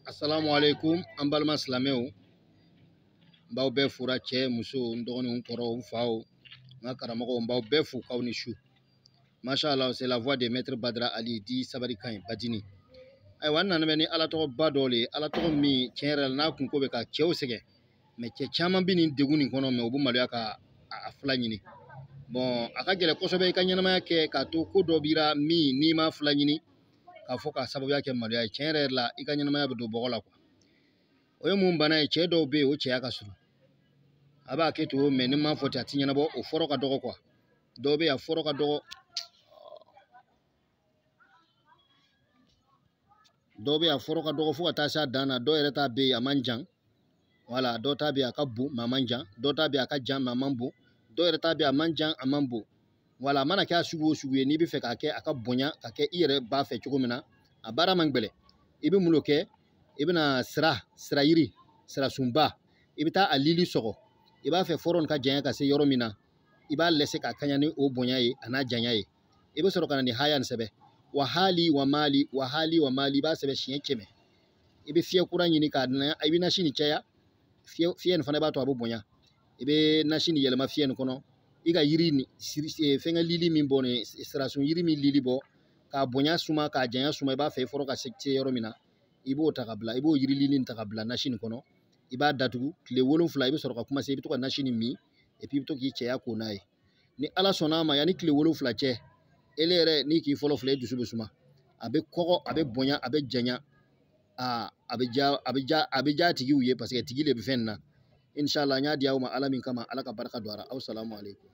Assalamu alaikum an balima silamɛw, n b'aw bɛɛ fura, cɛ, muso, n dɔgɔninw, n kɔrɔw, n faw, n ka karamɔgɔw, n b'aw bɛɛ fo k'aw ni su. Masha Allah, c'est la voix de Maître Badra Ali di Sabari Kan Badini. Ayiwa, n nana bɛ ni Ala tɔgɔba dɔ le ye, Ala tɔgɔ min tiɲɛ yɛrɛ la n'a kunko bɛ ka cɛw sɛgɛn, mais cɛ caman bɛ nin degun nin kɔnɔ, mais u bɛ maloya ka a fila ɲini. Bon, a ka gɛlɛn kosɛbɛ i ka ɲɛnamaya kɛ k'a to ko dɔ b'i la min n'i ma fila ɲini k'a fɔ k'a sababuya kɛ maloya ye, tiɲɛ yɛrɛ la i ka ɲɛnamaya bɛ don bɔgɔ la quoi. O ye mun bana ye? Cɛ dɔw bɛ yen, o cɛya ka surun, a b'a kɛ ten o, mais ni n m'a fɔ ten a ti ɲɛnabɔ, o fɔrɔ ka dɔgɔ quoi. Dɔw bɛ yen, a fɔrɔ ka dɔgɔ, dɔw bɛ yen, a fɔrɔ ka dɔgɔ fo ka taa se a dan na. Dɔw yɛrɛ ta bɛ yen, a man jan, wala dɔw ta bɛ yen, a ka bon mais a man jan, dɔw ta bɛ yen, a ka jan mais a man bon, dɔw yɛrɛ ta bɛ yen, a man jan, a man bon. Wala a mana kɛ a sugu o sugu ye, n'i bɛ fɛ k'a kɛ a ka bonya ka kɛ i yɛrɛ b'a fɛ cogo min na, a baara man gɛlɛn. I bɛ mun de kɛ? I bɛna sira yiri, sirasunba, i bɛ taa a lili sɔgɔ. I b'a fɛ fɔrɔ nin ka janya ka se yɔrɔ min na, i b'a lɛsɛ k'a kaɲa ni o bonya ye a n'a janya ye. I bɛ sɔrɔ ka na nin haya nin sɛbɛn, wa hali wa mali, wa hali wa mali, i b'a sɛbɛn siɲɛ 100. I bɛ fiyɛ kura ɲini k'a na, i bɛ nasi nin caya, fiyɛ nin fana b'a to a bɛ bonya. I bɛ nasi nin yɛlɛma fiyɛ nin kɔnɔ, i ka yiri ni fɛnkɛ lili min bɔ nin, sirasun yiri min lili bɔ, k'a bonya suma, k'a janya suma, i b'a fɛ i fɔrɔ ka se yɔrɔ min na, i b'o ta ka bila, i b'o yiri lili ta ka bila nasi nin kɔnɔ, i b'a datugu tile 7. I bɛ sɔrɔ ka kuma se, i bɛ to ka nasi nin min, et puis i bɛ to k'i cɛya ko n'a ye. Ni Ala sɔnna a ma, yanni tile 7 cɛ, ele yɛrɛ n'i k'i fɔlɔ filɛ, i dusu bɛ suma, a bɛ kɔgɔ, a bɛ bonya, a bɛ janya, a bɛ ja, a bɛ ja, a bɛ ja tigiw ye, parce que tigi de bɛ fɛn na. Inshallah, n y'a di aw ma Ala min kama, Ala ka barika don a la. Aw salamu aleykum.